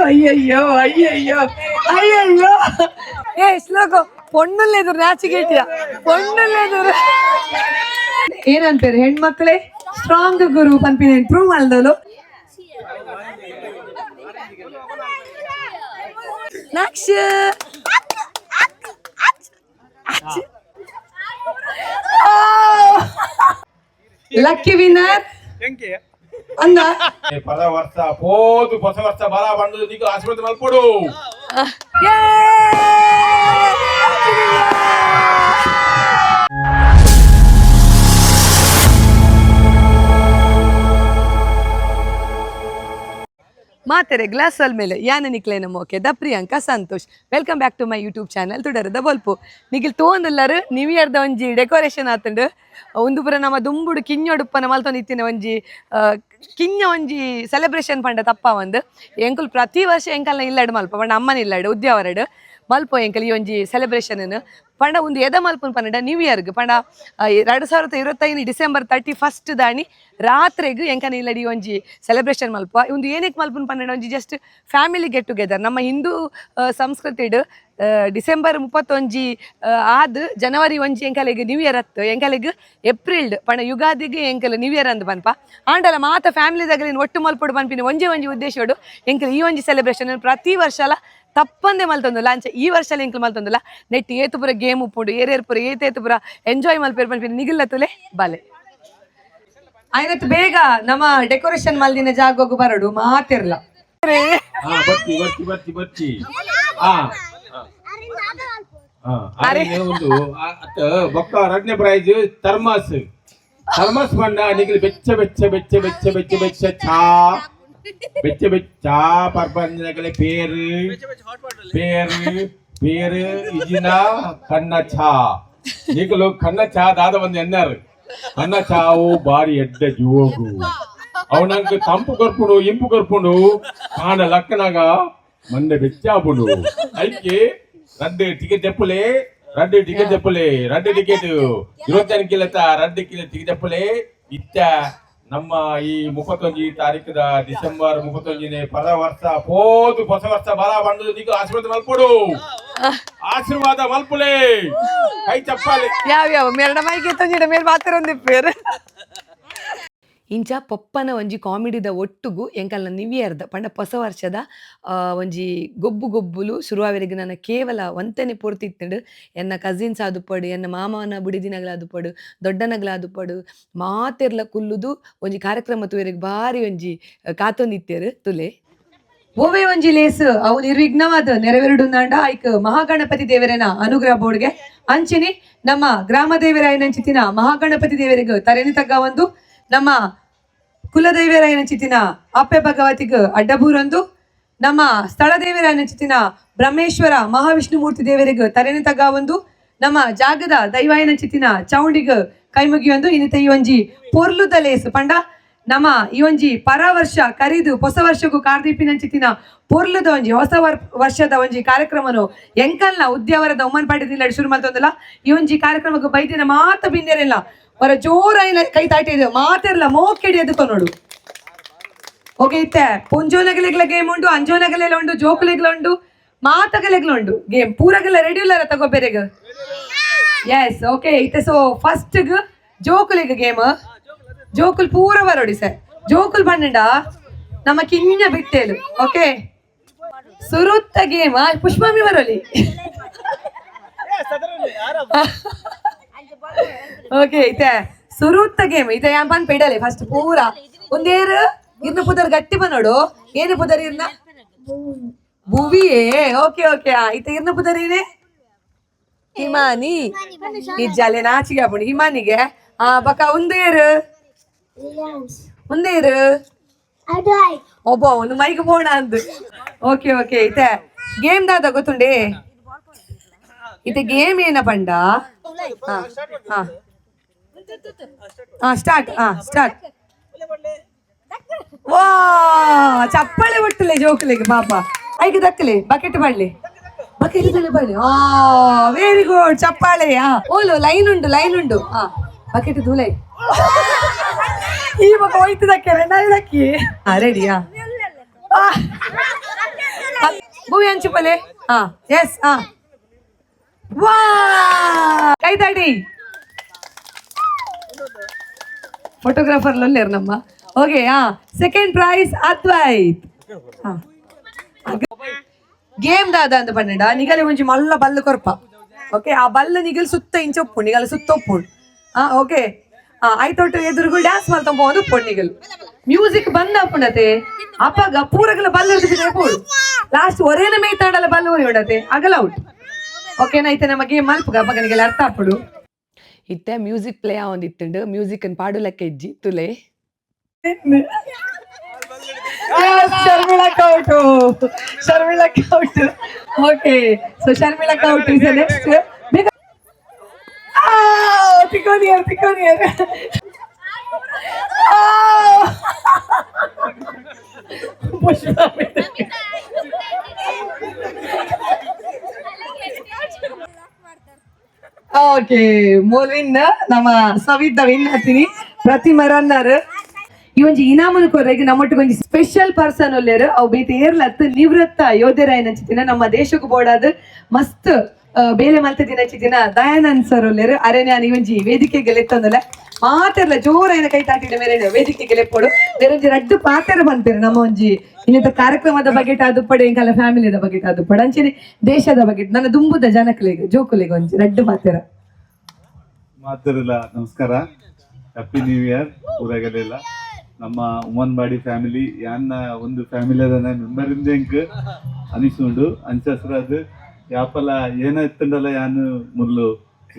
ಅಯ್ಯಯ್ಯೋ ಅಯ್ಯಯ್ಯೋ ಅಯ್ಯಯ್ಯೋ. ಏ ಶ್ಲೋಕ, ಪೊಣ್ಣಲ್ಲೆದುರು ನಾಚಿಗೇಟಿಯ ಪೊಣ್ಣಲ್ಲೆದುರು ಏನಂತಾರೆ? ಹೆಣ್ಮಕ್ಳೇ ಸ್ಟ್ರಾಂಗ್ ಗುರು ಪನ್ಪಿನ ಪ್ರೂವ್ ಮಾಡ್ದಲು. ನಕ್ಷ. ಲಕ್ಕಿ ವಿನ್ನರ್ ಅಂದ. ಪದ ವರ್ಷ ಪೋದು ಹೊಸ ವರ್ಷ ಬರ ಬಂದು ನೀಕು ಆಶೀರ್ವಾದ ಮಲ್ಪೊಡು. ಮಾತೆರೆ ಗ್ಲಾಸ್ ಅಲ್ ಮೇಲೆ ಯಾನ ನಿಕ್ಲೇನ ಮೋಕೆ the Priyanka Santosh. Welcome back to my YouTube channel ತುಡರದ ಬೊಲ್ಪು. ನಿಗಿಲ್ ತೋಂದುಲ್ಲರು ನ್ಯೂ ಇಯರ್ದ ಒಂಜಿ ಡೆಕೋರೇಷನ್ ಆತುಂಡು. ಒಂದು ಪೂರ ನಮ್ಮ ದುಂಬುಡು ಕಿഞ്ഞೊಡುಪ್ಪನ ಮಲ್ತೊಂದು ಇತ್ತಿನ ಒಂಜಿ ಕಿഞ്ഞ ಒಂಜಿ ಸೆಲೆಬ್ರೇಷನ್ ಪಂಡ ತಪ್ಪ ಒಂದು. ಎಂಕುಲು ಪ್ರತಿ ವರ್ಷ ಎಂಕಲ್ನ ಇಲ್ಲಡ್ ಮಲ್ಪ ಪಂಡ ಅಮ್ಮನ ಇಲ್ಲಡ್ ಉದ್ಯಾವರಡ್ ಮಲ್ಪ ಎಂಕಲ್ ಈ ಒಂಜಿ ಸೆಲೆಬ್ರೇಷನ್ ಪಂಡ ಒಂದು ಎದ ಮಲ್ಪುನ್ ಪನ್ನಡ ನ್ಯೂ ಇಯರ್ಗ್ ಪಂಡ 2025 ಡಿಸೆಂಬರ್ 31 ದಾನಿ ರಾತ್ರೆಗ್ ಎಂಕನ ಇಲ್ಲಡಿ ಒಂಜಿ ಸೆಲೆಬ್ರೇಷನ್ ಮಲ್ಪ. ಒಂದು ಏನಕ್ಕೆ ಮಲ್ಪುನ್ ಪನ್ನಡ ಒಂಜಿ just family get together. ನಮ್ಮ ಹಿಂದೂ ಸಂಸ್ಕೃತಿಡ್ ಡಿಸೆಂಬರ್ 31 ಆದ್ ಜನವರಿ 1 ಎಂಕಲೆಗ್ ನ್ಯೂ ಇಯರ್ ಅತ್ತು. ಎಂಕಲೆಗ್ ಏಪ್ರಿಲ್ ಪಂಡ ಯುಗಾದಿಗೆ ಎಂಕಲ್ ನ್ಯೂ ಇಯರ್ ಅಂದ್ ಪನ್ಪ. ಆಂಡಲ ಮಾತ ಫ್ಯಾಮಿಲಿದಾಗಲಿನ ಒಟ್ಟು ಮಲ್ಪೊಡು ಪನ್ಪಿನ ಒಂಜೆ ಒಂಜಿ ಉದ್ದೇಶೋಡು ಎಂಕಲ್ ಈ ಒಂಜಿ ಸೆಲೆಬ್ರೇಷನ್ ಪ್ರತಿ ವರ್ಷಲ ತಪ್ಪಂದೆ ಮಲ್ತೊಂದುಲ್ಲ. ಅಂಚ ಈ ವರ್ಷಲ ಎಂಕಲ್ ಮಲ್ತೊಂದುಲ್ಲ. ನೆಟ್ ಏತು ಪೂರ ಗೇಮ್ ಉಪ್ಪುಂಡು, ಏರೇರ್ ಪೂರ ಏತೇತು ಪೂರ ಎಂಜಾಯ್ ಮಲ್ಪೇರ್ ಪನ್ಪಿನ ನಿಗಿಲ್ಲ ತುಲೆ ಬಾಲೆ. ಆಯ್ನತ್ ಬೇಗ ನಮ್ಮ ಡೆಕೋರೇಷನ್ ಮಲ್ದಿನ ಜಾಗೋಗು ಬರಡು ಮಾತಿರ್ಲ. ಹಾ, ಬರ್ತಿ ಬರ್ತಿ ಬರ್ತಿ ಬರ್ತಿ. ಹಾ ಹಾ, ಅರೆ ಒಂದು ಅತ್ತ ಬೊಕ್ಕ ರಡ್ನೇ prize thermos. Thermos ಬಂಡ ನಿಗಿಲ್ ಬೆಚ್ಚ ಬೆಚ್ಚ ಬೆಚ್ಚ ಬೆಚ್ಚ ಬೆಚ್ಚ ಬೆಚ್ಚ ಚಾ, ಬೆಚ್ಚ ಬೆಚ್ಚ ಚಾ ಪರ್ಪಂಜನಗಲೆ. ಪೇರು ಪೇರು ಪೇರು ಇಜಿನ ಕಣ್ಣ ಚಾ. ನಿಗಲು ಕಣ್ಣ ಚಾ ದಾದ ಒಂದು ಎನ್ನಾರು ಕಣ್ಣ ಚಾವು ಬಾರಿ ಎಡ್ಡ ಜುವೋಗು. ಅವನಂಕ ತಂಪು ಕೊರ್ಪುಂಡು, ಇಂಪು ಕೊರ್ಪುಂಡು. ಕಾಣ ಲಕ್ಕನಾಗ ಮಂಡೆ ಬೆಚ್ಚಾಪುಂಡು. ಐಕೆ ರಡ್ಡು ಟಿಕೆಟ್ తెప్పులే, ರಡ್ಡು ಟಿಕೆಟ್ తెప్పులే, ರಡ್ಡು ಟಿಕೆಟ್ 25 ಕಿಲತ ರಡ್ಡು ಕಿಲೋ ಟಿಕೆಟ್ తెప్పులే. ಇತ್ತ ನಮ್ಮ ಈ 31 ತಾರೀಕದ ಡಿಸೆಂಬರ್ 31ನೇ ಪದ ವರ್ಷ ಪೋದು ಹೊಸ ವರ್ಷ ಬರ ಬಂದು ನೀಕು ಆಶೀರ್ವಾದ ಮಲ್ಪೊಡು. ಆಶೀರ್ವಾದ ಮಲ್ಪುಲೇ, ಕೈ ಚಪ್ಪಾಲೆ. ಯಾವ ಯಾವ ಮೇರಡ ಮೈಗೆ ತೊಂಜಿಡ ಮೇಲ್ ಮಾತಿರೊಂದಿಪ್ಪೇರು. ಇಂಚ ಪೊಪ್ಪನ ಒಂಜಿ ಕಾಮಿಡಿದ ಒಟ್ಟುಗು ಎಂಕಲ್ನ ನ್ಯೂ ಇಯರ್ದ ಪಂಡ ಹೊಸ ವರ್ಷದ ಒಂಜಿ ಗೊಬ್ಬು ಗೊಬ್ಬುಲು ಶುರುವಾವರೆಗ್ ನನ ಕೇವಲ ಒಂತೆನೆ ಪೂರ್ತಿ ಇತ್ತುಂಡು. ಎನ್ನ ಕಸಿನ್ಸ್ ಆದುಪ್ಪಡು, ಎನ್ನ ಮಾಮನ ಬುಡಿದಿನಗಲ ಆದುಪ್ಪಡು, ದೊಡ್ಡನಗಲ ಆದುಪ್ಪಡು, ಮಾತೆರ್ಲ ಕುಲ್ಲುದು ಒಂಜಿ ಕಾರ್ಯಕ್ರಮ ತೂವೆರೆಗ್ ಬಾರಿ ಒಂಜಿ ಕಾತೊಂದಿತ್ತೆರ್ ತುಲೆ. ಓವೆ ಒಂಜಿ ಲೇಸ್ ಅವು ನಿರ್ವಿಘ್ನವಾದ ನೆರವೇರುಡುಂದಾಂಡ ಐಕ್ ಮಹಾಗಣಪತಿ ದೇವರನ ಅನುಗ್ರಹ ಬೋರ್ಡ್ಗೆ. ಅಂಚಿನಿ ನಮ್ಮ ಗ್ರಾಮ ದೇವರಾಯನಂಚಿತಿನ ಮಹಾಗಣಪತಿ ದೇವರಿಗೆ ತರೆನಿ ತಗ್ಗ ಒಂದು, ನಮ್ಮ ಕುಲದೈವರಾಯನಂಚಿತಿನ ಅಪ್ಪೆ ಭಗವತಿಗ್ ಅಡ್ಡಬೂರೊಂದು, ನಮ್ಮ ಸ್ಥಳ ದೇವರಾಯನಂಚಿತಿನ ಬ್ರಹ್ಮೇಶ್ವರ ಮಹಾವಿಷ್ಣು ಮೂರ್ತಿ ದೇವರಿಗೆ ತರೆನಿ ತಗ್ಗ ಒಂದು, ನಮ್ಮ ಜಾಗದ ದೈವಾಯನಂಚಿತಿನ ಚೌಂಡಿಗ್ ಕೈಮುಗಿಯೊಂದು ಇನ್ನಿತ ಈ ಒಂಜಿ ಪೊರ್ಲುದ ಲೇಸ್ ಪಂಡ ನಮ್ಮ ಈ ಒಂಜಿ ಪರ ವರ್ಷ ಕರಿದು ಹೊಸ ವರ್ಷಕ್ಕೂ ಕಾರ್ದೀಪಿನಂಚಿತಿನ ಪೊರ್ಲುದ ಒಂಜಿ ಹೊಸ ವರ್ಷದ ಒಂಜಿ ಕಾರ್ಯಕ್ರಮನು ಎಂಕಲ್ನ ಉದ್ಯಾವರದ ಉಮ್ಮನ್ಪಾಡಿ ಶುರು ಮಲ್ತೊಂದಲ್ಲ. ಈ ಒಂಜಿ ಕಾರ್ಯಕ್ರಮಕ್ಕೆ ಬೈದಿನ ಮಾತ ಬಿಂದೆರಿಲ್ಲ ಹೊರ ಜೋರಾಯಿನ ಕೈ ತಾಟಿದೆ ಮಾತಿರ್ಲ ಮೋಕೆಡಿ ಎದ್ಕೊನೋಡು. ಓಕೆ, ಇತ್ತೆ ಪೊಂಜೋನಗಲೆಗ್ಲ ಗೇಮ್ ಉಂಡು, ಅಂಜೋನಗಲೆಲ್ಲ ಉಂಡು, ಜೋಕುಲೆಗ್ಲ ಉಂಡು, ಮಾತಗಲೆಗ್ಲ ಉಂಡು ಗೇಮ್. ಪೂರಗೆಲ್ಲ ರೆಡಿ ಉಲ್ಲಾರ ತಗೋ ಬೇರೆಗ್? S, okay. ಇತ್ತೆ ಸೊ ಫಸ್ಟ್ ಜೋಕುಲೆಗ್ ಗೇಮ್. ಜೋಕುಲ್ ಪೂರ ಬರೋಡಿ ಸರ್. ಜೋಕುಲ್ ಬಣ್ಣಂಡ ನಮ್ಮ ಕಿಂಜ ಬಿಟ್ಟೇಲು. ಓಕೆ, ಸುರುತ್ತ ಗೇಮ್ ಪುಷ್ಪಾಮಿ ಬರೋಲಿ. ಓಕೆ, ಇತ್ತೆ ಸುರುತ್ತ ಗೇಮ್. ಇತ್ತೆ ಯಾನ್ ಪನ್ ಪೆಡಲೆ ಫಸ್ಟ್ ಪೂರ ಒಂದೇರು ಇರ್ನ ಪುದರ್ ಗಟ್ಟಿ ಬನ್ನೋಡು. ಏನು ಪುದರ್ ಇರ್ನ? ಭುವಿಯೇ. ಓಕೆ ಓಕೆ, ಇತ್ತೆ ಇರ್ನ ಪುದರ್ ಏನೇ? ಹಿಮಾನಿ. ಇಜ್ಜಾಲೆ ನಾಚಿಗೆ ಆಪುಂಡು ಹಿಮಾನಿಗೆ. ಆ ಬಕ ಒಂದೇರು ಒಂದೇರು ಒಬ್ಬ ಒಂದು ಮೈಕ್ ಪೋಣ ಅಂದು. ಓಕೆ ಓಕೆ, ಇತ್ತೆ ಗೇಮ್ ದಾದ ಗೊತ್ತುಂಡೆ? ಇತ್ತೆ ಗೇಮ್ ಏನ ಪಂಡ, ಹಾ ಹಾ ಹಾ, ಸ್ಟಾರ್ಟ್. ಹಾ, ಸ್ಟಾರ್ಟ್. ವಾ, ಚಪ್ಪಾಳೆ ಬಿಟ್ಟಲೆ ಜೋಕುಲೆಗೆ ಪಾಪ. ಐಕೆ ದಕ್ಕಲೆ ಬಕೆಟ್ ಮಾಡ್ಲಿ, ಬಕೆಟ್ ಬನ್ನಿ. ಆ, ವೆರಿ ಗುಡ್, ಚಪ್ಪಾಳೆ. ಹಾ, ಓಲು ಲೈನ್ ಉಂಡು, ಲೈನ್ ಉಂಡು. ಹಾ, ಬಕೆಟ್ ಧೂಲೈ. ಈ ಮಗ ಹೋಯ್ತು ದಕ್ಕೆ, ದಕ್ಕಿ. ಹಾ, ರೆಡಿ. ಹಾ, ಭೂವಿ ಅಂಚುಪಲೆ. ಹಾ, ಎಸ್. ಹಾ, ವಾ, ಕೈತಾಡಿ. ಫೋಟೋಗ್ರಾಫರ್ ಲೊಲ್ಲೇರ್ ನಮ್ಮ. ಓಕೆ, ಹಾ, ಸೆಕೆಂಡ್ ಪ್ರೈಸ್ ಅದ್ವೈತ್. ಹಾ, ಗೇಮ್ ದಾದ ಅಂತ ಪನ್ನಡ, ನಿಗಲೆ ಒಂಜಿ ಮಲ್ಲ ಬಲ್ಲು ಕೊರ್ಪ. ಓಕೆ, ಆ ಬಲ್ಲು ನಿಗಲ್ ಸುತ್ತ ಇಂಚ ಉಪ್ಪು, ನಿಗಲ ಸುತ್ತ ಉಪ್ಪು. ಹಾ, ಓಕೆ. ಹಾ, ಐತೊಟ್ಟು ಎದುರುಗು ಡ್ಯಾನ್ಸ್ ಮಾಡ್ತಾ ಒಂದು ಉಪ್ಪು. ನಿಗಲ್ ಮ್ಯೂಸಿಕ್ ಬಂದ ಅಪ್ಪುಂಡತೆ, ಅಪ್ಪಗ ಪೂರಗಲ ಬಲ್ಲು ಪೋಡು. ಲಾಸ್ಟ್ ಒರೇನ ಮೇಯ್ತಾಡಲ ಬಲ್ಲು ಒರಿ ಉಂಡತೆ, ಅಗಲ ಔಟ್. ಓಕೆನಾ? ಐತೆ ನಮ್ಮ ಗೇಮ್ ಮಲ್ಪುಗ, ಅಪ್ಪಗ ನಿಗಲ ಅರ್ಥ ಆಪುಡು. ಇತ್ತೆ ಮ್ಯೂಸಿಕ್ ಪ್ಲೇ ಆವೊಂದಿತ್ತುಂಡು, ಮ್ಯೂಸಿಕ್ ಅನ್ ಪಾಡುಲಕ್ಕ ಇಜ್ಜಿ ತುಲೆ. Sharmila out, Sharmila out. Okay, so Sharmila out is next. ತಿಕ್ಕೋನಿಯರ್, ತಿಕ್ಕೋನಿಯರ್. ಪುಷ್ಪ. ಓಕೆ, ಮೋಲ್ ವಿನ್ ನಮ್ಮ ಸವಿತ ವಿನ್ ಹತ್ತೀನಿ, ಪ್ರತಿಮಾ ರನ್ನರ್. ಈ ಒಂಜಿ ಇನಾಮನು ಕೊರ್ರೆಗ್ ನಮ್ಮೊಟ್ಟಿಗೆ ಒಂಜಿ ಸ್ಪೆಷಲ್ ಪರ್ಸನ್ ಒಲ್ಲೆರ್. ಅವು ಬೇತೆ ಏರ್ಲತ್, ನಿವೃತ್ತ ಯೋಧೆರಾಯಿನಂಚಿತ್ತಿನ, ನಮ್ಮ ದೇಶಕ್ಕೂ ಬೋಡಾದ್ ಮಸ್ತ್ ಬೇಲೆ ಮಲ್ತ ದಿನಚಿತ್ತಿನ ದಯಾನಂದ್ ಸರ್ ಒಲ್ಲೆರ್. ಅರೆ ನಾನು ಈ ಒಂಜಿ ವೇದಿಕೆಗೆ ಲೆತ್ತೊಂದಲ್ಲ. ಮಾತೆರ್ಲ ಜೋರಾಯಿನ ಕೈ ತಾಟಿದ ಮೇರೆ ವೇದಿಕೆಗೆ ಲೆಪ್ಪೊಡು. ಬೇರೆ ಒಂಜಿ ರಡ್ಡು ಪಾತೆರ ಬಂತೇರು. ನಮ್ಮ ಒಂಜಿ ಇನ್ನಿತ ಕಾರ್ಯಕ್ರಮದ ಬಗ್ಗೆ ಆದುಪ್ಪಡೆ, ಇಂಕಲ ಫ್ಯಾಮಿಲಿದ ಬಗ್ಗೆ ಆದುಪ್ಪಡೆ, ಅಂಚನೆ ದೇಶದ ಬಗ್ಗೆ, ನನ್ನ ದುಂಬುದ ಜನಕುಲೆಗ್, ಜೋಕುಲೆಗ್ ಒಂಜಿ ರಡ್ಡು ಪಾತೆರ. ಮಾತರಿಲ್ಲ, ನಮಸ್ಕಾರ. ಹ್ಯಾಪಿ ನ್ಯೂ ಇಯರ್ ಊರಾಗಲೆಲ್ಲ. ನಮ್ಮ ಉಮ್ಮನ್ಬಾಡಿ ಫ್ಯಾಮಿಲಿ ಯಾನ್ನ ಒಂದು ಫ್ಯಾಮಿಲಿ ಅದನ್ನ ಮೆಂಬರ್ ಇಂದ ಎಂಕ್ ಅನಿಸುಂಡು. ಅಂಚಸ್ರಾದ್ ಯಾಪಲ ಏನ ಇತ್ತಂಡಲ ಯಾನು ಮುಲ್ಲು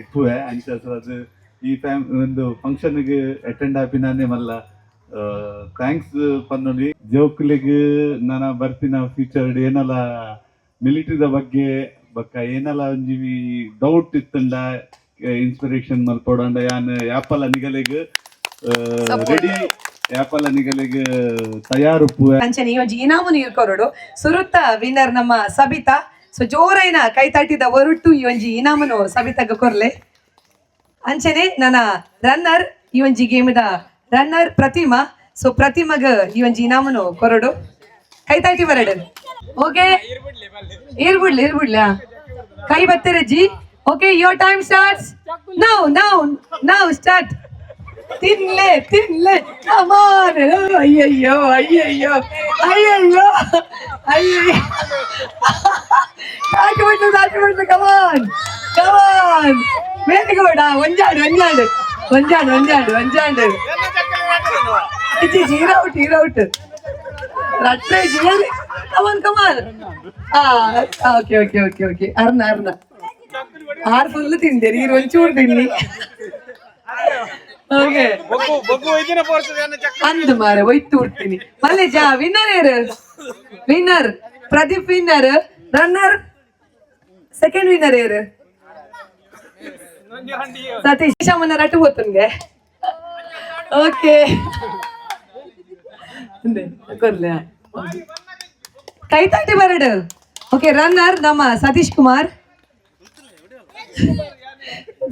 ಉಪ್ಪುವೆ. ಅಂಚಸ್ರಾದ್ ಈ ಫ್ಯಾಮ್ ಒಂದು ಫಂಕ್ಷನ್ಗೆ ಅಟೆಂಡ್ ಆಪಿನಾನೆ ಮಲ್ಲ thanks ಪನ್ನೊಲಿ. ಜೋಕುಲೆಗ್ ನನ ಬರ್ಪಿನ ಫ್ಯೂಚರ್ ಏನಲ ಮಿಲಿಟರಿದ ಬಗ್ಗೆ ಬಕ್ಕ ಏನಲ ಒಂಜಿ ಡೌಟ್ ಇತ್ತಂಡ ಇನ್ಸ್ಪಿರೇಷನ್ ಮಲ್ಪೊಡಂಡ ಯಾನ್ ಯಾಪಲ ನಿಗಲೆಗ್ ರೆಡಿ, ಯಾಪಲ ನಿಗಲೆಗ್ ತಯಾರುಪ್ಪುವೆ. ಅಂಚನೆ ಈ ಒಂಜಿ ಇನಾಮು ನೀರ್ ಕೊರಡು. ಸುರುತ್ತ ವಿನ್ನರ್ ನಮ್ಮ ಸಬಿತಾ. ಸೊ ಜೋರೈನ ಕೈ ತಟ್ಟಿದ ಒರುಟ್ಟು ಈ ಒಂಜಿ ಇನಾಮನು ಸಬಿತಾಗ ಕೊರ್ಲೆ. ಅಂಚನೆ ನನ್ನ ರನ್ನರ್, ಈ ಒಂಜಿ ಗೇಮ್ದ ರನ್ನರ್ ಪ್ರತಿಮಾ. ಸೊ ಪ್ರತಿಮಗ ಈ ಒಂಜಿ ಇನಾಮನು ಕೊರಡು. ಕೈ ತಾಟಿ ಬರಡು. ಓಕೆ, ಇರ್ಬಿಡ್ಲಿ, ಇರ್ಬಿಡ್ಲಿ. ಕೈ ಬತ್ತಿರಜ್ಜಿ. Okay, your time starts now, now, now, start. ತಿನ್ಲೆ, ತಿನ್ಲೆ. ಕಮಾನ್. ಅಯ್ಯಯ್ಯೋ, ಅಯ್ಯಯ್ಯೋ, ಅಯ್ಯಯ್ಯೋ, ಅಯ್ಯಯ್ಯೋ. ದಾಟಿ ಬಿಡ್ಲು, ದಾಟಿ ಬಿಡ್ಲು. ಕಮಾನ್, ಕಮಾನ್. Very good. ಒಂಜಾಡು, ಒಂಜಾಡು, ಒಂಜಾಡು, ಒಂಜಾಡು, ಒಂಜಾಡು. ಇಜ್ಜಿ, ಈರ್ ಔಟ್, ಈರ್ ಔಟ್. ರಟ್ರೆ. ಕಮಾನ್, ಕಮಾನ್. ಆ, ಓಕೆ ಓಕೆ ಓಕೆ ಓಕೆ. ಅರ್ನ, ಅರ್ನ. ಆರ್ ಫುಲ್ ತಿಂದೆ, ನೀರು ಒಂಚೂರು ತಿನ್ನಿ. ಓಕೆ, ಅಂದು ಮಾರೆ ಒಯ್ತು ಬಿಡ್ತೀನಿ. ಮಲ್ಲೇಜ ವಿನ್ನರ್ ಏರು? Winner Pradeep winner. Runner, second winner ಏರು? ಸತೀಶ್ ಶಮನ ರಟು ಹೋತನ್ಗೆ. ಓಕೆ, ಕೊರ್ಲೆ. ಕೈ ತಾಟಿ ಬರಡು. ಓಕೆ, ರನ್ನರ್ ನಮ್ಮ ಸತೀಶ್ ಕುಮಾರ್.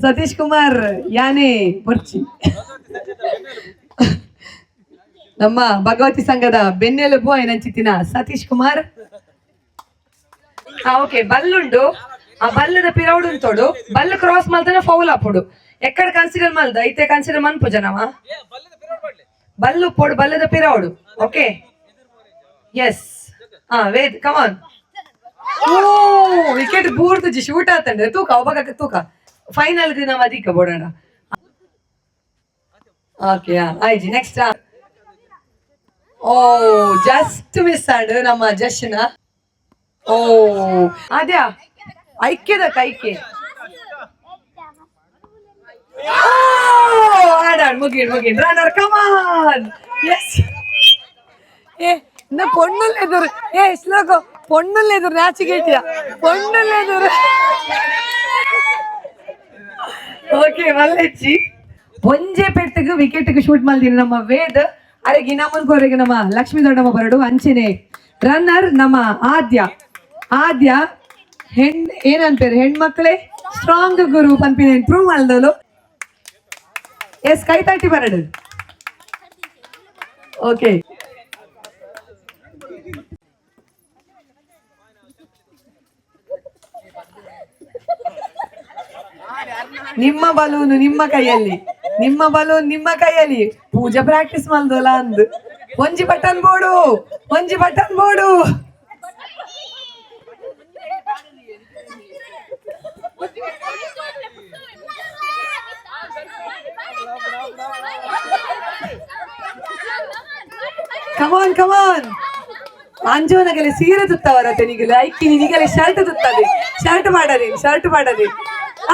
ಸತೀಶ್ ಕುಮಾರ್ ಯಾನೇ ಬೊರ್ಚಿ. ನಮ್ಮ ಭಗವತಿ ಸಂಘದ ಬೆನ್ನೆಲುಬು ಐನಂಚಿತ್ತಿನ ಸತೀಶ್ ಕುಮಾರ್. ಹಾ, ಓಕೆ. ಬಲ್ಲುಂಡು, ಆ ಬಲ್ಲದ ಪಿರೌಡು ತೋಡು. ಬಲ್ಲು ಕ್ರಾಸ್ ಮಲ್ತನ ಫೌಲ್ ಆಪುಡು. ಎಕ್ಕಡ ಕನ್ಸಿಡರ್ ಮಲ್ದ? ಐತೆ ಕನ್ಸಿಡರ್ ಮನ್ಪು ಜನವ. ಬಲ್ಲು ಪೋಡು, ಬಲ್ಲದ ಪಿರೌಡು. Okay, yes. ಹಾ ವೇದ್, ಕಮಾನ್. ಓ, ವಿಕೆಟ್ ಬೂರ್ದು ಶೂಟ್ ಆತಂಡೆ. ತೂಕ ಒಬ್ಬ ತೂಕ. ಫೈನಲ್ ನಮ್ಮ ಅದಕ್ಕೆ ಬೋಡೋಣ. ಓಕೆ, ಆಯ್ಜಿ. ನೆಕ್ಸ್ಟ್. ಓ, ಜಸ್ಟ್ ಮಿಸ್ ಆಡು ನಮ್ಮ ಜಶ್ನ. ಓ, ಅದ್ಯಾ ಐಕ್ಯದ ಕೈಕೆ. ಆಡಾಡ್, ಮುಗಿಡ್, ಮುಗಿಡ್. ರನ್ನರ್, ಕಮಾನ್. ಎಸ್. ಏ, ಇನ್ನ ಪೊಣ್ಣುಲ್ ಎದುರು. ಏ ಶ್ಲೋಕ, ಪೊಣ್ಣುಲ್ ಎದುರು ನಾಚಿಗೇಟಿಯ, ಪೊಣ್ಣುಲ್ ಎದುರು. ಓಕೆ, ಮಲ್ಲೆಚ್ಚಿ. ಒಂಜೆ ಪೆಟ್ಟಿಗೆ ವಿಕೆಟ್ಗೆ ಶೂಟ್ ಮಲ್ದಿನಿ ನಮ್ಮ ವೇದ್. ಅರೆಗೆ ಇನಾಮನ್ ಕೊರೆಗೆ ನಮ್ಮ ಲಕ್ಷ್ಮೀ ದೊಡ್ಡಮ್ಮ ಬರಡು. ಅಂಚೆನೆ ರನ್ನರ್ ನಮ್ಮ ಆದ್ಯ. ಆದ್ಯ ಹೆಣ್ ಏನಂತಾರೆ, ಹೆಣ್ಮಕ್ಳೇ ಸ್ಟ್ರಾಂಗ್ ಗುರು ಪನ್ಪಿನ ಪ್ರೂವ್ ಮಲ್ದಲು. ಎಸ್, ಕೈ ತಟ್ಟಿ ಬರಡು. ಓಕೆ. ನಿಮ್ಮ ಬಲೂನ್ ನಿಮ್ಮ ಕೈಯಲ್ಲಿ, ನಿಮ್ಮ ಬಲೂನ್ ನಿಮ್ಮ ಕೈಯಲ್ಲಿ. ಪೂಜಾ ಪ್ರಾಕ್ಟೀಸ್ ಮಲ್ದೋಲ ಅಂದ್. ಒಂಜಿ ಬಟನ್ ಬೋಡು, ಒಂಜಿ button board. Come on come on. ಅಂಜೋನಗಲೆ ಸೀರೆ ತುತ್ತವರ ತೆನಿಗಲೆ ಐಕಿ ನಿಗಲೆ ಶರ್ಟ್ ತುತ್ತದೆ, ಶರ್ಟ್ ಮಾಡರಿ, ಶರ್ಟ್ ಮಾಡರಿ.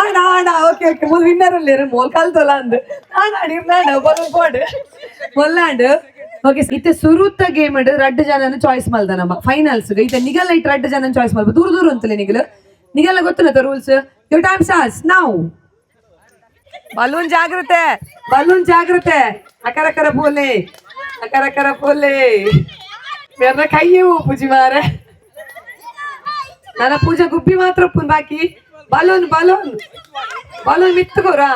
ಆಣ ಆಣ, ಓಕೆ ಓಕೆ. ಮುಲ್ ವಿನ್ನರ್ ಉಲ್ಲೇರು ಮೋಲ್ ಕಲ್ತೊಲ ಅಂದ್. ಆಣ ಇರ್ನಾಂಡ ಬಲೂನ್ ಬೋಡ್ ಮೊಲ್ಲಾಂಡ್. ಓಕೆ, ಇತ್ತೆ ಸುರುತ್ತ ಗೇಮ್ ರಡ್ಡ್ ಜನನ ಚಾಯ್ಸ್ ಮಲ್ದ ನಮ್ಮ ಫೈನಲ್ಸ್. ಇತ್ತೆ ನಿಗಲ್ ಐಟ್ ರಡ್ಡ್ ಜನನ ಚಾಯ್ಸ್ ಮಲ್ಪ. ದೂರ ದೂರ ಅಂತಲೇ ನಿಗಲ್ ನಿಗಲ್ಲ ಗೊತ್ತಿಲ್ಲ rules. Your time starts now. Balloon ಜಾಗ್ರತೆ, ಬಲೂನ್ ಜಾಗ್ರತೆ. ಅಕರ ಕರ ಪೋಲೆ, ಅಕರ ಕರ ಪೋಲೆ. ಮೇರ್ನ ಕೈಯೇ ಪೂಜಿ ಮಾರೆ. ನನ್ನ ಪೂಜಾ ಗುಬ್ಬಿ ಮಾತ್ರ ಉಪ್ಪುನ್ ಬಾಕಿ. ಬಲೂನ್ ಬಲೂನ್ ಬಲೂನ್ ಮಿತ್ತುಕೋರಾ.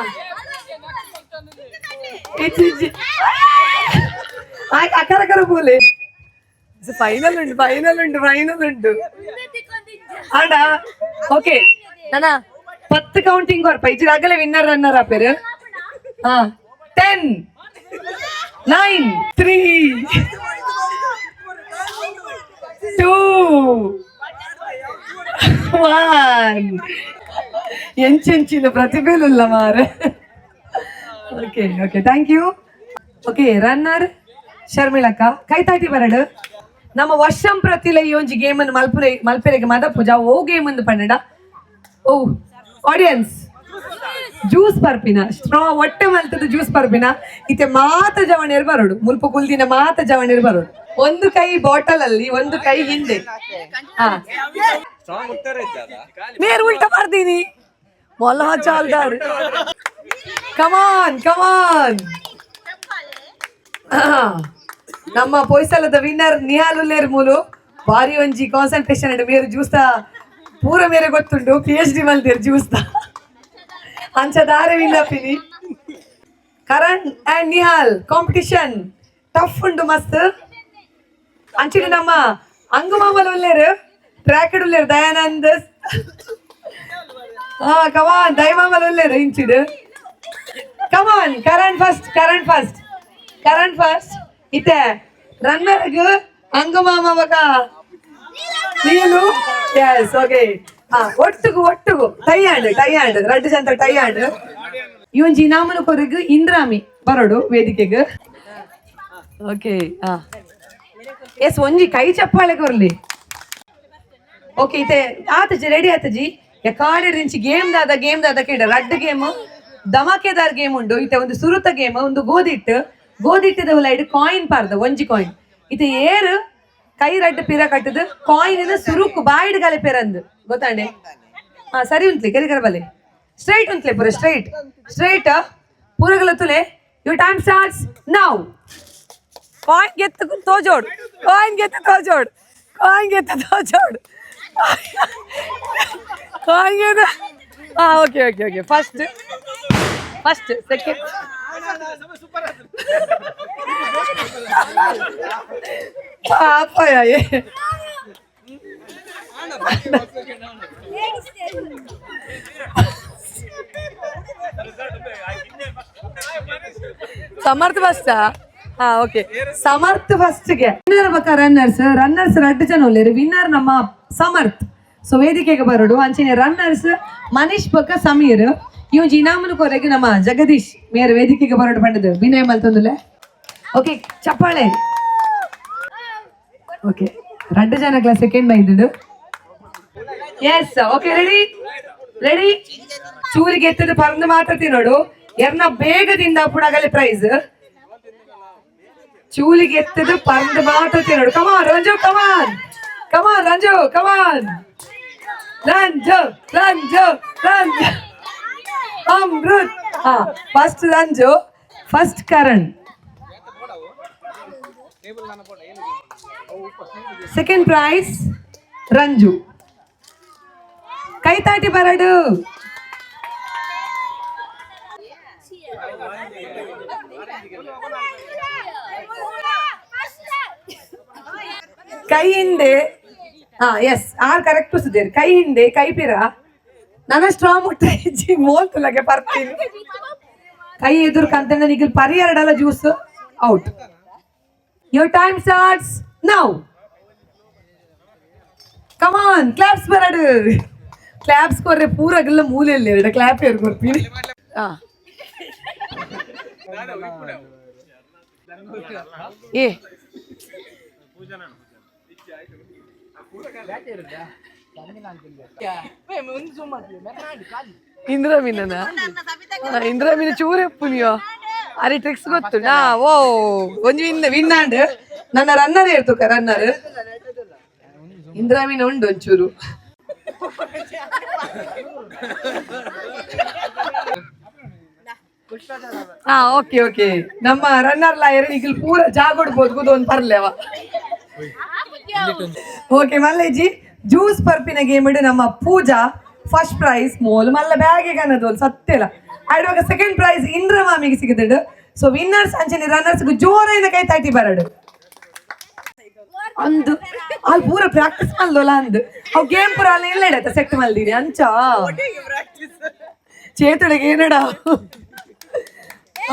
ಇಜ್ಜಿ ಅಕರ ಕರ ಪೋಲೆ. ಫೈನಲ್ ಉಂಟು, ಫೈನಲ್ ಉಂಟು, ಫೈನಲ್ ಉಂಟು. ಆಂಡ ಓಕೆ, ನನ್ನ 10 ಕೌಂಟಿಂಗ್ ಕೊರ್ಪ. ಇಜ್ಜಿ ಅಗಲೆ ವಿನ್ನರ್ ರನ್ನರ್ ಆಪೇರು. ಹಾ, 10 9 3 2 1. ಎಂಚೆಂಚಿನ ಪ್ರತಿಭೆಲುಲ್ಲ ಮಾರೆ. Okay okay, thank you. Okay, runner ಶರ್ಮಿಳಕ್ಕ ಕೈತಾಟಿ ಬರಡು. ನಮ್ಮ ವರ್ಷಂ ಪ್ರತಿಲ ಈ ಒಂಜಿ ಗೇಮ್ ಅನ್ನು ಮಲ್ಪುರೆ ಮಲ್ಪೆರೆಗೆ ಮದ ಪೂಜಾ ಓ ಗೇಮ್ ಅಂದು ಪನ್ನಡ. ಓ ಆಡಿಯನ್ಸ್, ಜ್ಯೂಸ್ ಪರ್ಪಿನ ಸ್ಟ್ರಾ ಒಟ್ಟೆ ಮಲ್ತದ ಜ್ಯೂಸ್ ಪರ್ಪಿನ. ಇತ್ತೆ ಮಾತ ಜವಣಿಯರು ಬರೋಡು, ಮುಲ್ಪ ಕುಲ್ದಿನ ಮಾತ ಜವಣಿಯರು ಬರೋಡು. ಒಂದು ಕೈ ಬಾಟಲ್ ಅಲ್ಲಿ, ಒಂದು ಕೈ ಹಿಂದೆ. ಹಾ, ನೇರು ಉಲ್ಟ ಮಾಡ್ತೀನಿ. ಮೊಲ ಚಾಲ್ದಾರ್. Come on come on. ನಮ್ಮ ಪೊಯ್ಸಲದ ವಿನ್ನರ್ ನಿಹಾಲ್ ಉಲ್ಲೇರ್ ಮೂಲು. ಬಾರಿ ಒಂಜಿ ಕಾನ್ಸಂಟ್ರೇಷನ್ ಮೇರು ಜ್ಯೂಸ್ತ ಪೂರ ಮೇರೆ ಗೊತ್ತುಂಟು. ಪಿಎಚ್ ಡಿ ಮಲ್ತೇರು ಜ್ಯೂಸ್ತ. ಅಂಚ ದಾರೆ win Pini. Karan and Nihal competition tough ಉಂಟು ಮಸ್ತ್. ಅಂಚಿನ ನಮ್ಮ ಅಂಗುಮಾಮಲ ಉಲ್ಲೇರು, ಟ್ರ್ಯಾಕ್ ಉಲ್ಲೇರು ದಯಾನಂದ್. ಹಾ, ಕಮಾನ್, ದಯಮಾಮಲ ಉಲ್ಲೇರು ಇಂಚಿಡು. Come on Karan first, Karan first, Karan first. ಇತ್ತೆ ರನ್ನರ್ಗ್ ಅಂಗುಮಾಮ ಬಕ ನೀಲು. S, okay. ಹಾ, ಒಟ್ಟುಗು ಒಟ್ಟುಗು ಟೈ ಆಂಡ್, ಟೈ ಆಂಡ್, ರಡ್ಡು ಜನ ಟೈ ಆಂಡ್. ಇವನ್ ಜಿನಾಮನ ಕೊರಗು ಇಂದ್ರಾಮಿ ಬರೋಡು ವೇದಿಕೆಗ್. ಓಕೆ, ಹಾ, ಎಸ್, ಒಂಜಿ ಕೈ ಚಪ್ಪಾಳೆ ಕೊರ್ಲಿ. ಓಕೆ, ಇತ್ತೆ ಆತಜಿ, ರೆಡಿ ಆತಜಿ. ಕಾಡಿರಿಂಚಿ ಗೇಮ್ ದಾದ, ಗೇಮ್ ದಾದ ಕೇಡ. ರಡ್ಡು ಗೇಮ್ ಧಮಾಕೆದಾರ್ ಗೇಮ್ ಉಂಡು. ಇತ್ತೆ ಒಂದು ಸುರುತ ಗೇಮ್, ಒಂದು ಗೋದಿಟ್ಟು. ಗೋದಿಟ್ಟದ ಲೈಡ್ ಕಾಯಿನ್ ಪಾರ್ದ, ಒಂಜಿ ಕಾಯಿನ್. ಇತ್ತೆ ಏರು ಕೈ ರಡ್ಡು ಪಿರ ಕಟ್ಟದು ಕಾಯಿನ್ ಸುರುಕು ಬಾಯಿಡ್ ಗಲೆ ಪೆರಂದು ಗೊತ್ತಾಂಡೆ. ಹಾ, ಸರಿ ಉಂತ್ಲಿ ಕರಿ ಕರ ಬಲೆ. ಸ್ಟ್ರೈಟ್ ಉಂತ್ಲೆ ಪೂರ, ಸ್ಟ್ರೈಟ್ ಸ್ಟ್ರೈಟ್ ಪೂರಗಲ ತುಲೆ. Your time starts now. Coin ಗೆತ್ತು ತೋಜೋಡ್, ಕಾಯಿನ್ ಗೆತ್ತು ತೋಜೋಡ್, ಕಾಯಿನ್ ಗೆತ್ತು ತೋಜೋಡ್, ಕಾಯಿನ್ ಗೆದ್ದು. ಹಾ, okay okay okay. First first second. ಪಾಪ. ಸಮರ್ಥ ಫಸ್ಟ್. ಹಾ, ಓಕೆ, ಸಮರ್ಥ ಫಸ್ಟ್ಗೆ. ವಿನ್ನರ್ ಬಕ್ಕ ರನ್ನರ್ಸ್, ರನ್ನರ್ಸ್ ರಡ್ಡು ಜನ ಉಲ್ಲೇರು. ವಿನ್ನರ್ ನಮ್ಮ ಸಮರ್ಥ್. ಸೊ ವೇದಿಕೆಗೆ ಬರೋಡು. ಅಂಚಿನ ರನ್ನರ್ಸ್ ಮನೀಶ್ ಬಕ್ಕ ಸಮೀರ್. ಇವ್ ಇನಾಮನು ಕೊರೆಗೆ ನಮ್ಮ ಜಗದೀಶ್ ಮೇರ್ ವೇದಿಕೆಗೆ ಬರೋಡು ಪಂಡದು ವಿನಯ್ ಮಲ್ತೊಂದುಲೆ. ಓಕೆ, ಚಪ್ಪಾಳೆ. ಓಕೆ, ರಡ್ಡು ಜನಕ್ಲ ಸೆಕೆಂಡ್ ಬೈದುಡು. Yes, okay, ready ready. ಚೂರಿಗೆ ಎತ್ತದ ಪರಂದು ಮಾತ್ರ ತಿನ್ನೋಡು. ಎರ್ನ ಬೇಗದಿಂದ ಪುಡಗಲಿ ಪ್ರೈಸ್. ಚೂಲಿಗೆ ಎತ್ತದ ಪರಂದು ಮಾತ್ರ ತಿನ್ನೋಡು. Come on Ranju, come on come on Ranju, come on Ranju, Ranju Ranju. Amrit. Ha, first Ranju, first Karan, second prize Ranju. ಕೈತಾಟಿ ಬರಡು. ಕೈ ಹಿಂದೆ. ಹಾ S R correct ಸುದೇರ್. ಕೈ ಹಿಂದೆ, ಕೈ ಪಿರ. ನನ್ನ ಸ್ಟ್ರಾ ಮುಟ್ಟ ಇಜ್ಜಿ ಮೋಲ್ತುಲಗೆ ಪರ್ತೀನಿ. ಕೈ ಎದುರು ಕಂತಂಡ ನಿಗಿಲ್ ಪರಿಯರಡಲ juice out. Your time starts now. Come on, claps ಬರಡು. Claps ಕೊರ್ರೆ ಪೂರಗಲ್ಲ ಮೂಲೆಯಲ್ಲಿ ಎರಡು ಕ್ಲಾಪ್ ಏರ್ ಕೊರ್ತೀನಿ. ಹಾ ಏ ಇಂದಿರಾ ಮೀನನ, ಇಂದಿರಾ ಮೀನ ಚೂರೆಪ್ಪುನಿಯೋ ಅರೆ ಟ್ರಿಕ್ಸ್ ಗೊತ್ತು ನಾ. ಓ, ಒಂಜಿ ವಿನ್ ವಿನ್ನಾಂಡ್. ನನ್ನ ರನ್ನರ್ ಹೇಳ್ತುಕ, ರನ್ನರ್ ಇಂದಿರಾ ಮೀನ ಉಂಡು ಒಂಚೂರು. ಹಾ, ಓಕೆ ಓಕೆ. ನಮ್ಮ ರನ್ನರ್ ಲಾಯರ್ ಈಗ ಪೂರ ಜಾಗೊಡ್ಬೋದು ಒಂದು ಪರ್ಲೇವ. ಓಕೆ ಮಲ್ಲೇಜಿ, ಜ್ಯೂಸ್ ಪರ್ಪಿನ ಗೇಮ್ ನಮ್ಮ ಪೂಜಾ ಫಸ್ಟ್ ಪ್ರೈಸ್. ಮೋಲ್ ಮಲ್ಲ ಬ್ಯಾಗ್ ಕನ್ನದೋಲ್ ಸತ್ಯಲ. ಆಡುವಾಗ ಸೆಕೆಂಡ್ ಪ್ರೈಸ್ ಇಂದ್ರ ಮಾಮಿಗೆ ಸಿಗುತ್ತಡು. ಸೊ ವಿನ್ನರ್ಸ್ ಅಂಚನೆ ರನ್ನರ್ಸ್ ಜೋರಾಯಿನ ಕೈ ತಾಟಿ ಬರಡು. ಅಂದು ಅಲ್ಲಿ ಪೂರ ಪ್ರಾಕ್ಟೀಸ್ ಮಲ್ದೋಲ ಅಂದು ಅವು ಗೇಮ್ ಪೂರ ಅಲ್ಲಿ ಇಲ್ಲ ಇಡತ್ತ ಸೆಟ್ ಮಲ್ದಿರಿ ಅಂಚ ಚೇತುಳಿಗೆ ಏನಡ.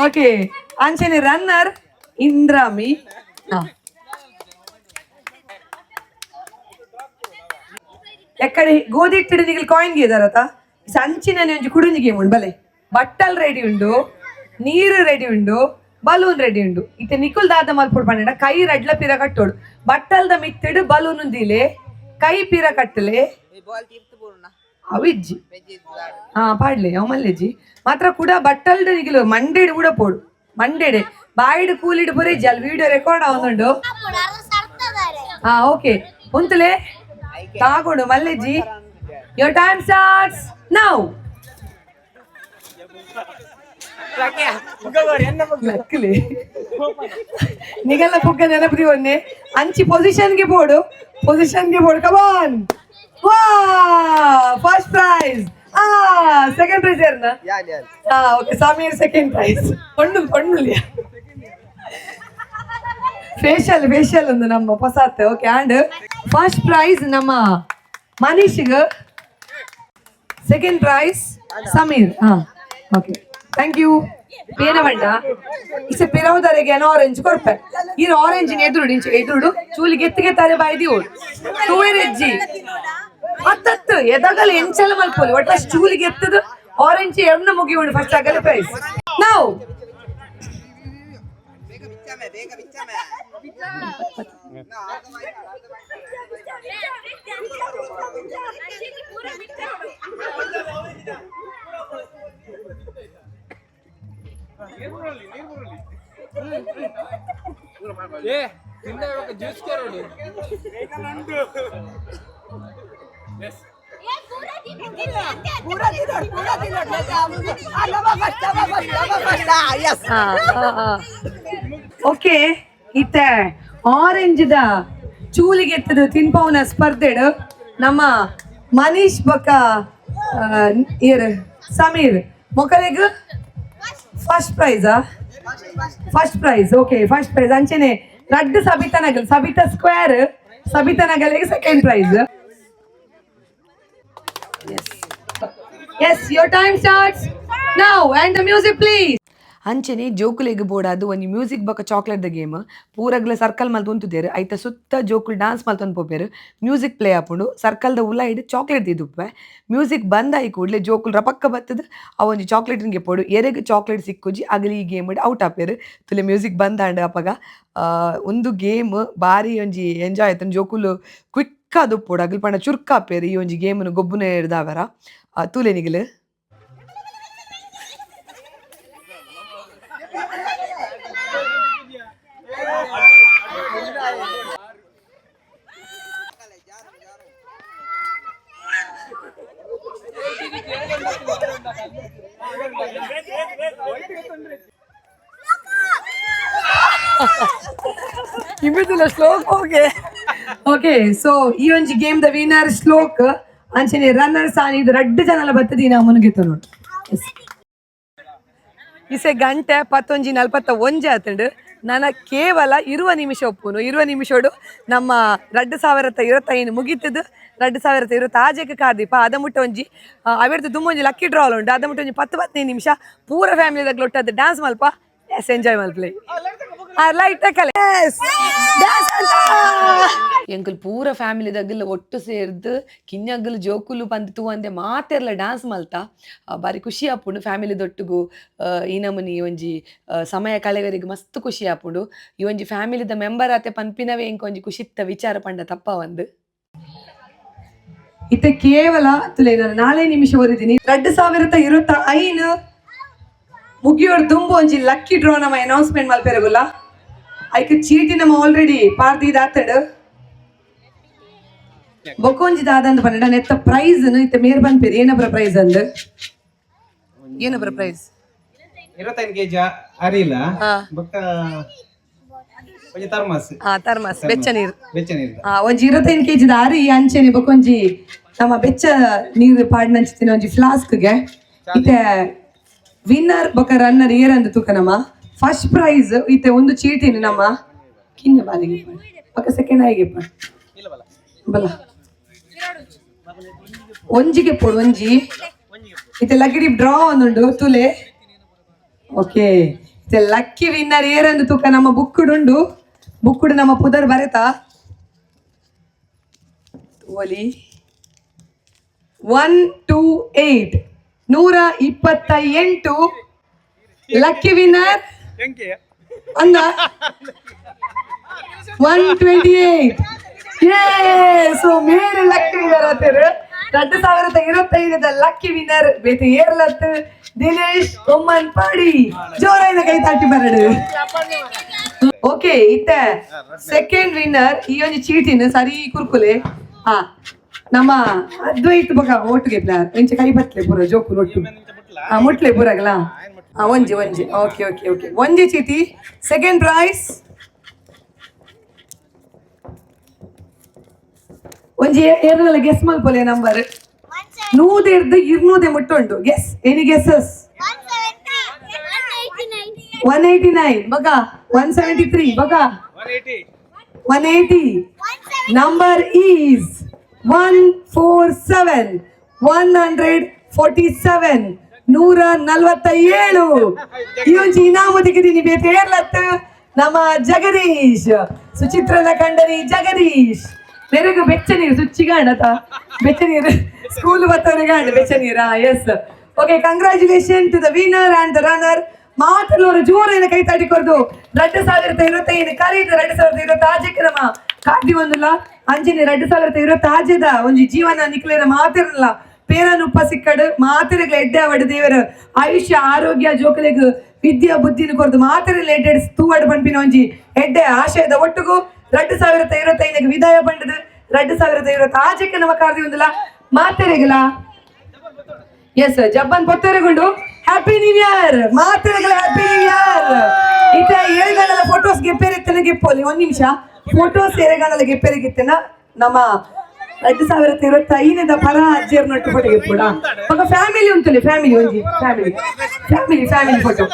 ಓಕೆ, ಅಂಚನೆ ರನ್ನರ್ ಇಂದ್ರಾಮಿ. ಹಾ, ಎಕ್ಕಡೆ ಗೋಧಿ ಹಿಟ್ಟಿಡು ನಿಗಲ್ ಕಾಯಿನ್ ಗೀದಾರತ. ಸಂಚಿನ ಒಂಜಿ ಕುಡುಂಜಿ ಗೇಮ್ ಉಂಡು ಬಲೆ. ಬಟ್ಟಲ್ ರೆಡಿ ಉಂಡು, ನೀರು ರೆಡಿ ಉಂಡು, ಬಲೂನ್ ರೆಡಿ ಉಂಡು. ಇತ್ತೆ ನಿಕುಲ್ ದಾದ ಮಲ್ಪೊಡು ಪಂಡ, ಕೈ ರಡ್ಲ ಪಿರ ಕಟ್ಟೋಡು, ಬಟ್ಟಲ್ದ ಮಿತ್ತಿಡು ಬಲೂನ್ ಉಂದಿಲೆ, ಕೈ ಪಿರ ಕಟ್ಟಲೆ. ಅವಿಜ್ಜಿ, ಹಾ ಪಾಡ್ಲೆ ಅವ್ ಮಲ್ಲೆಜ್ಜಿ ಮಾತ್ರ ಕೂಡ. ಬಟ್ಟಲ್ದ ನಿಗಿಲು ಮಂಡೆಡ್ ಕೂಡ ಪೋಡು, ಮಂಡೆಡೆ ಬಾಯಿಡು ಕೂಲಿಡು ಪುರಿ ಜಲ್ ವಿಡಿಯೋ ರೆಕಾರ್ಡ್ ಆವೊಂದುಂಡು. ಹಾ ಓಕೆ, ಉಂತುಲೆ ತಾಗೊಂಡು ಮಲ್ಲೆಜ್ಜಿ. Your time starts now. ಲಕ್ಲಿ ನಿಗಲ್ಲ ಪುಗ್ಗ ನೆನಪು ಒಂದೆ. ಅಂಚಿ ಪೊಸಿಷನ್ಗೆ ಬೋಡು, ಪೊಸಿಷನ್ಗೆ ಬೋಡು. ಕಮಾನ್, ವಾ, ಫಸ್ಟ್ ಪ್ರೈಸ್. ಆ ಸೆಕೆಂಡ್ ಪ್ರೈಸ್ ಯಾರನ್ನ? ಹಾ okay, Sameer second prize. ಪಣ್ಣು ಪಣ್ಣುಲಿಯ facial facial ಒಂದು ನಮ್ಮ ಹೊಸಾತ್. Okay, and first prize ನಮ್ಮ ಮನೀಷ್ಗೆ, ಸೆಕೆಂಡ್ ಪ್ರೈಸ್ ಸಮೀರ್. ಹಾ okay, thank you. ಏನ ಬಂಡ ಇಸೆ ಪಿರವುದರೆಗೆ ಏನೋ ಆರೆಂಜ್ ಕೊರ್ಪೆ. ಈ ಆರೆಂಜ್ ಎದುರುಡು, ಇಂಚ ಎದುರುಡು ಚೂಲಿಗೆ ಎತ್ತಿಗೆ ತಾರೆ ಬಾಯ್ದಿ ಓಡು ತೂವೆರೆಜ್ಜಿ ಹತ್ತತ್ತು ಎದಗಲ ಎಂಚಲ ಮಲ್ಪೊಲಿ. ಒಟ್ಟ ಚೂಲಿಗೆ ಎತ್ತದು ಆರೆಂಜ್ ಎರ್ನ ಮುಗಿಯುಂಡು ಫಸ್ಟ್ ಆಗಲ್ಲ ಪ್ರೈಸ್ ನಾವು. ಏ ತಿಂದ ಜ್ಯೂಸ್ ಕೇರೋಡು. ಓಕೆ, ಇತ್ತೆ ಆರೆಂಜ್ the ಚೂಲಿಗೆ ಎತ್ತದು ತಿನ್ಪವನ ಸ್ಪರ್ಧೆಡ್ ನಮ್ಮ ಮನೀಶ್ ಬೊಕ್ಕ ಇರ್ Sameer ಮೊಕಲೆಗ್ first prize. First prize, okay, first prize. ಅಂಚನೆ ರಡ್ಡ್ ಸಬಿತಾ ನಗಲ್, ಸಬಿತಾ ಸ್ಕ್ವೇರ್, ಸಬಿತಾ ನಗಲಿಗೆ second prize. Yes, your time starts now and the music please. ಅಂಚನೆ ಜೋಕುಲೆಗ್ ಬೋಡಾದ್ ಒಂಜಿ ಮ್ಯೂಸಿಕ್ ಬೊಕ chocolate the game. ಪೂರಗ್ಲ circle ಮಲ್ತ್ ಉಂತುದೆರ್. ಐತ ಸುತ್ತ ಜೋಕುಲು ಡಾನ್ಸ್ ಮಲ್ತೊಂದು ಪೋಪೆರ್. ಮ್ಯೂಸಿಕ್ ಪ್ಲೇ ಆಪುಂಡು. ಸರ್ಕಲ್ ದ ಉಲಾಯಿಡ್ ಚಾಕ್ಲೇಟ್ ದೀದುಪ್ಪೆ. ಮ್ಯೂಸಿಕ್ ಬಂದ್ ಆಯಿ ಕೂಡ್ಲೆ ಜೋಕುಲು ರಪಕ್ಕ ಬತ್ತುದು ಅವು ಒಂಜಿ ಚಾಕ್ಲೇಟ್ ಗೆಪ್ಪೊಡು. ಎರೆಗ್ ಚಾಕ್ಲೇಟ್ ಸಿಕ್ಕುಜಿ ಅಗಲಿ ಈ ಗೇಮ್ ಔಟ್ ಆಪೆರ್. ತುಲೆ, ಮ್ಯೂಸಿಕ್ ಬಂದ್ ಆಂಡ್ ಅಪಗ. ಉಂದು ಗೇಮ್ ಬಾರಿ ಒಂಜಿ ಎಂಜಾಯ್ ಆತುಂಡು. ಜೋಕುಲು ಕ್ವಿಕ್ ಆದುಪ್ಪೊಡು, ಅಗಲ್ ಪಂಡ ಚುರ್ಕಾಪೆರ್ ಈ ಒಂಜಿ ಗೇಮ್ ನು ಗೊಬ್ಬುನ ದಾವರ. ತೂಲೆ ನಿಗಲು. ಇಮಿದುಲ ಶ್ಲೋಕ್. Okay okay, so ಈ ಒಂಜಿ game the winner ಶ್ಲೋಕ್, ಅಂಚನೆ ರನ್ನರ್ ಸಾನಿ. ಇದು ರಡ್ಡ್ ಜನಲ ಬತ್ತದಿ ನಾ ಮುನುಗಿತ್ತು ನೋಡು. ಇಸೆ ಗಂಟೆ 11:41 ಆತುಂಡು. ನನ ಕೇವಲ 20 ನಿಮಿಷ ಒಪ್ಪುನು. 20 ನಿಮಿಷೋಡು ನಮ್ಮ 2025 ಮುಗೀತದು. 2026ಕ್ಕೆ ಕಾರ್ದೀಪ ಅದ ಮುಟ್ಟ ಒಂಜಿ ಅವೆರ್ದು ದುಮ್ಮೊಂಜಿ ಲಕ್ಕಿ ಡ್ರಾ ಉಂಡು. ಅದ ಮುಟ್ಟ ಒಂಜಿ 10, 15 ನಿಮಿಷ ಪೂರ ಫ್ಯಾಮಿಲಿ ಒಟ್ಟದ್ದು ಡ್ಯಾನ್ಸ್ ಮಲ್ಪ. ಎಸ್, ಎಂಜಾಯ್ ಮಲ್ಪ್ಲೆ. ಲೈಟ್ ಕಲೆ. ಎಸ್, ಡ್ಯಾನ್ಸ್ ಅಂತ. ಎಂಕುಲು ಪೂರ ಫ್ಯಾಮಿಲಿ ದಗ್ಲ ಒಟ್ಟು ಸೇರ್ದು ಕಿഞ്ഞಗ್ಲು ಜೋಕುಲು ಪಂದ್ ತೂವಂದೆ ಮಾತೆರ್ಲ ಡ್ಯಾನ್ಸ್ ಮಲ್ತ. ಬಾರಿ ಖುಷಿ ಆಪುಂಡು. ಫ್ಯಾಮಿಲಿ ದೊಟ್ಟುಗು ಈ ನಮೂನಿ ಒಂಜಿ ಸಮಯ ಕಳೆವರಿಗೆ ಮಸ್ತ್ ಖುಷಿ ಆಪುಂಡು. ಈ ಒಂಜಿ ಫ್ಯಾಮಿಲಿದ ಮೆಂಬರ್ ಆತೆ ಪನ್ಪಿನವೇ ಎಂಕ್ ಒಂಜಿ ಖುಷಿತ್ತ ವಿಚಾರ ಪಂಡ ತಪ್ಪ ಒಂದು. ಇತ್ತೆ ಕೇವಲ ತುಲೆ ನಾನು 4 ನಿಮಿಷ ಓದಿದ್ದೀನಿ. 2025 ಮುಗಿಯೋರ್ ದುಂಬು ಒಂಜಿ ಲಕ್ಕಿ ಡ್ರಾ ನಮ್ಮ ಅನೌನ್ಸ್ಮೆಂಟ್ ಮಲ್ಪೆರಗುಲ್ಲ. ಐಕ್ ಚೀಟಿ ನಮ್ಮ ಆಲ್ರೆಡಿ ಪಾರ್ದಿ ದಾತಡ್. ಬೊಕ್ಕೊಂಜಿ ದಾದಂದ್ ಪಂಡ ನೆತ್ತ ಪ್ರೈಸ್ ಇತ್ತೆ ಮೇರ್ ಪನ್ಪೇರು. ಏನಬ್ರ ಪ್ರೈಸ್ ಅಂದ್? ಏನಬ್ರ ಪ್ರೈಸ್? 25 ಕೆಜಿ ಅರಿಲ ಬೊಕ್ಕ ಒಂಜಿ ಥರ್ಮಸ್. ಹಾ, ಥರ್ಮಸ್ ಬೆಚ್ಚ ನೀರು. ಬೆಚ್ಚ ನೀರು. ಆ, ಒಂಜಿ 25 ಕೆಜಿ ಅರಿ, ಅಂಚೆನೆ ಬೊಕ್ಕೊಂಜಿ ನಮ್ಮ ಬೆಚ್ಚ ನೀರು ಪಾಡ್ನಂಚಿತ್ತಿನ ಒಂಜಿ ಫ್ಲಾಸ್ಕ್ಗೆ. ಇತ್ತೆ ವಿನ್ನರ್ ಬೊಕ ರನ್ನರ್ ಏರಂದು ತೂಕ. ನಮ್ಮ ಫಸ್ಟ್ ಪ್ರೈಸ್ ಇತ್ತೆ ಒಂದು ಚೀಟಿನ ನಮ್ಮ ಕಿನ್ಯ ಬಾಲಿಗೆ, ಬೊಕ ಸೆಕೆಂಡ್ ಆಗಿ ಬಲ ಒಂಜಿಗೆ ಪೋಡು ಒಂಜಿ. ಇತ್ತೆ ಲಕ್ಕಿ ಡ್ರಾ ಒಂದುಂಡು ತುಲೆ. ಓಕೆ, ಇತ್ತೆ ಲಕ್ಕಿ ವಿನ್ನರ್ ಏರಂದು ತೂಕ. ನಮ್ಮ ಬುಕ್ಕುಡುಂಡು, ಬುಕ್ಕುಡು ನಮ್ಮ ಪುದರ್ ಬರೆತಾ ಒಲಿ. 128, 128 ಲಕ್ಕಿ ವಿನ್ನರ್ ಅಂದ. 128. ಸೊ ಮೇರೆ ಲಕ್ಕಿ ವಿನ್ನರ್ ಆತೇರು. 2025ದ ಲಕ್ಕಿ ವಿನ್ನರ್ ಬೇತೆ ಏರ್ಲತ್, ದಿನೇಶ್ ಒಮ್ಮನ್ ಪಾಡಿ. ಜೋರಾಯಿನ ಕೈ ತಾಟಿ ಬರಡು. ಓಕೆ, ಇತ್ತೆ ಸೆಕೆಂಡ್ ವಿನ್ನರ್. ಈ ಒಂಜಿ ಚೀಟಿನ ಸರಿ ಕುರ್ಕುಲೆ. ಹಾ, ನಮ್ಮ ಅದ್ವೈತ್ ಬೊಕ ಒಟ್ಟಿಗೆ ಪ್ಲಾನ್ ಇಂಚ ಕೈ ಬತ್ಲೆ ಪೂರ ಜೋಕು ಒಟ್ಟು. ಹಾ, ಮುಟ್ಲೆ ಪೂರಗಲ. ಹಾ, ಒಂಜಿ ಒಂಜಿ. Okay okay okay ಒಂಜಿ ಚೀಟಿ. ಸೆಕೆಂಡ್ ಪ್ರೈಸ್ ಒಂಜಿ ಏರ್ನಲ್ಲ ಗೆಸ್ ಮಲ್ಪೊಲೆ ನಂಬರ್. ನೂದೆರ್ದು ಇರ್ನೂದೆ ಮುಟ್ಟುಂಡು. Guess, any guesses? 189 ಬಗ, 173 ಬಗ, 180. Number is 147, 147, 147. ಈ ಒಂಜಿ ಇನಾಮು ತೆಗೆದೀನಿ ಬೇತೆ ಏರ್ಲತ್, ನಮ್ಮ ಜಗದೀಶ್, ಸುಚಿತ್ರನ ಕಂಡನಿ ಜಗದೀಶ್. ಬೆರಗು ಬೆಚ್ಚ ನೀರು ಸುಚ್ಚಿಗಾಣತ. ಬೆಚ್ಚ ನೀರು ಸ್ಕೂಲ್ ಬತ್ತವರಿಗೆ ಬೆಚ್ಚ ನೀರಾ. Yes, okay, congratulation to the winner and the runner. ಮಾತಲ್ಲವರು ಜೋರೇನ ಕೈ ತಾಟಿ ಕೊರ್ದು. 2025 ಕರೀದ 2026ಕ್ಕೆ ನಮ್ಮ ಕಾದಿ ಒಂದುಲ್ಲ. ಅಂಚನೆ 2026ದ ಒಂಜಿ ಜೀವನ ನಿಕ್ಲೇನ ಮಾತಿರಲ್ಲ ಪೇರನುಪ್ಪ ಸಿಕ್ಕಡು. ಮಾತೆರೆಗ್ಲ ಎಡ್ಡೆ ಅವಡು. ದೇವರ ಆಯುಷ್ಯ ಆರೋಗ್ಯ, ಜೋಕುಲೆಗ್ ವಿದ್ಯಾ ಬುದ್ಧಿನ ಕೊರ್ದು ಮಾತೆರೆ ಲೇಟೆಡ್ ತೂವಡ್ ಪನ್ಪಿನ ಒಂಜಿ ಎಡ್ಡೆ ಆಶಯದ ಒಟ್ಟುಗು 2025ಕ್ಕೆ ವಿದಾಯ ಪಂಡದು 2026ಕ್ಕೆ ನಮ್ಮ ಕಾರ್ದಿ ಒಂದುಲ್ಲ. ಮಾತೆರೆಗಲ ಎಸ್ ಜಬ್ಬನ್ ಪೊತ್ತೆರೆಗುಂಡು. Happy new year ಮಾತೆರೆಗಳ, happy new year. ಇತ್ತ ಏಳುಗಣಲ ಫೋಟೋಸ್ ಗೆಪ್ಪೇರಿತ್ತನ ಗೆಪ್ಪೋಲಿ. ಒಂದ್ ನಿಮಿಷ, ಫೋಟೋಸ್ ಏರೆಗಣಲ ಗೆಪ್ಪೇರಿಗಿತ್ತನ. ನಮ್ಮ 2025ದ ಪರ ಅಜ್ಜಿಯರ್ ನಟ್ಟು ಫೋಟೋ ಗೆಪ್ಪುಡ. ಮಗ ಫ್ಯಾಮಿಲಿ ಉಂಟಲ್ಲಿ, ಫ್ಯಾಮಿಲಿ ಒಂಜಿ family family family photo.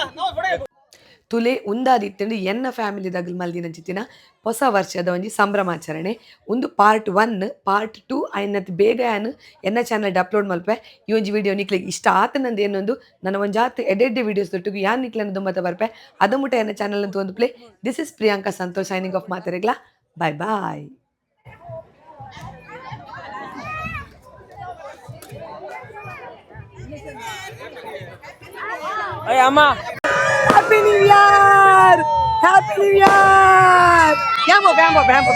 ತುಲೆ ಉಂದಾದಿತ್ತಂಡು ಎನ್ನ ಫ್ಯಾಮಿಲಿ ದಗಲ್ ಮಲ್ದಿನಂಚಿತ್ತಿನ ಹೊಸ ವರ್ಷದ ಒಂಜಿ ಸಂಭ್ರಮಾಚರಣೆ ಒಂದು ಪಾರ್ಟ್ 1. ಪಾರ್ಟ್ 2 ಐನತ್ ಬೇಗ ಯಾನ್ ಎನ್ನ ಚಾನಲ್ ಅಪ್ಲೋಡ್ ಮಲ್ಪೆ. ಈ ಒಂಜಿ ವಿಡಿಯೋ ನಿಕ್ಲೆಗ್ ಇಷ್ಟ ಆತನಂದು ಏನೊಂದು ನನ್ನ ಒಂಜಾತ್ ಎಡೆಡ್ಡೆ ವಿಡಿಯೋಸ್ ದೊಟ್ಟುಗು ಯಾನ್ ನಿಕ್ಲೆನ ದುಂಬತ ಬರ್ಪೆ. ಅದ ಮುಟ್ಟ ಎನ್ನ ಚಾನಲ್ ಅಂತ ಒಂದು play. This is Priyanka Santosh signing off. ಮಾತೆರೆಗ್ಲಾ bye bye. ಅಮ್ಮ. Happy new year, happy new year. Yamo, yamo, yamo.